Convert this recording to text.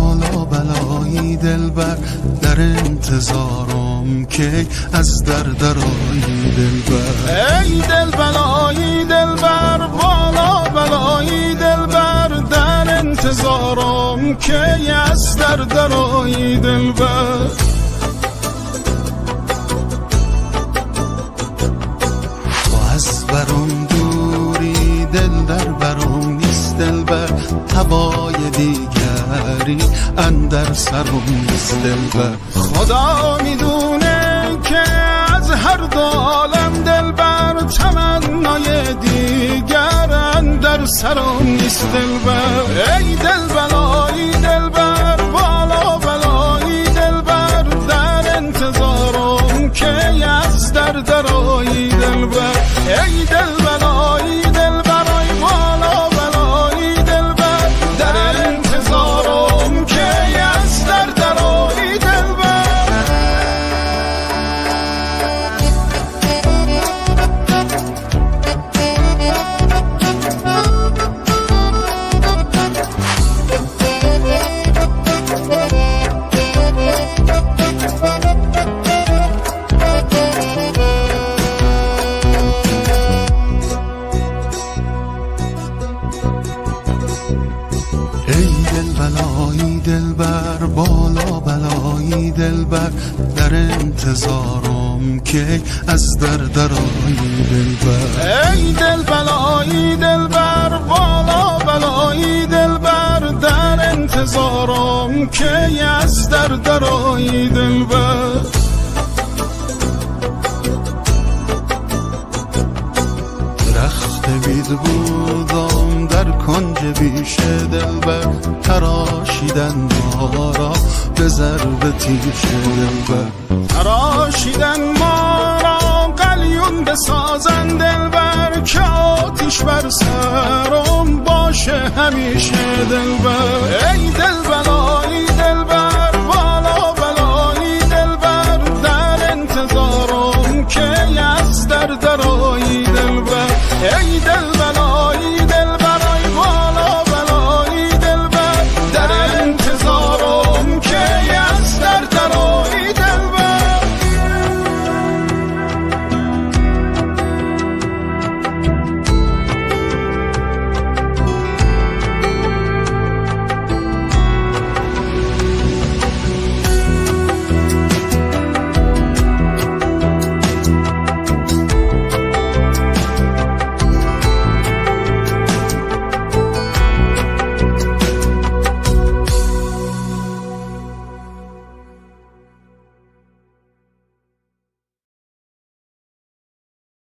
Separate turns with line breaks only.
بالا بلایی دلبر، در انتظارم که از در درایی دلبر.
ای دل بلایی دلبر، بالا بلایی دلبر، در انتظارم که از در درایی دلبر.
تو از برم دوری دل در برم نیست دلبر، هوای دیگری اندر سرم نیست دلبر.
خدا میدونه که از هر دو عالم دلبر، تمنای دیگر اندر سرم نیست دلبر. ای دل بلایی دلبر، بالا بلایی دلبر، در انتظارم که از در درایی دلبر. ای دل بلایی دلبر، ای بالا بلایی دلبر، در انتظارم که از در درایی دلبر.
ای دل بلایی دلبر، بالا بلایی دلبر، در انتظارم که از در درایی دلبر.
ای دل بلایی دلبر، بالا بلایی دلبر، در انتظارم که از در درایی دلبر.
درخت بید بودم در کنج بیشه دلبر، تراشیدن ما را به ضرب تیشه دلبر.
تراشیدن ما را قلیون بسازن دلبر، که آتیش بر سرم باشه همیشه دلبر. ای دل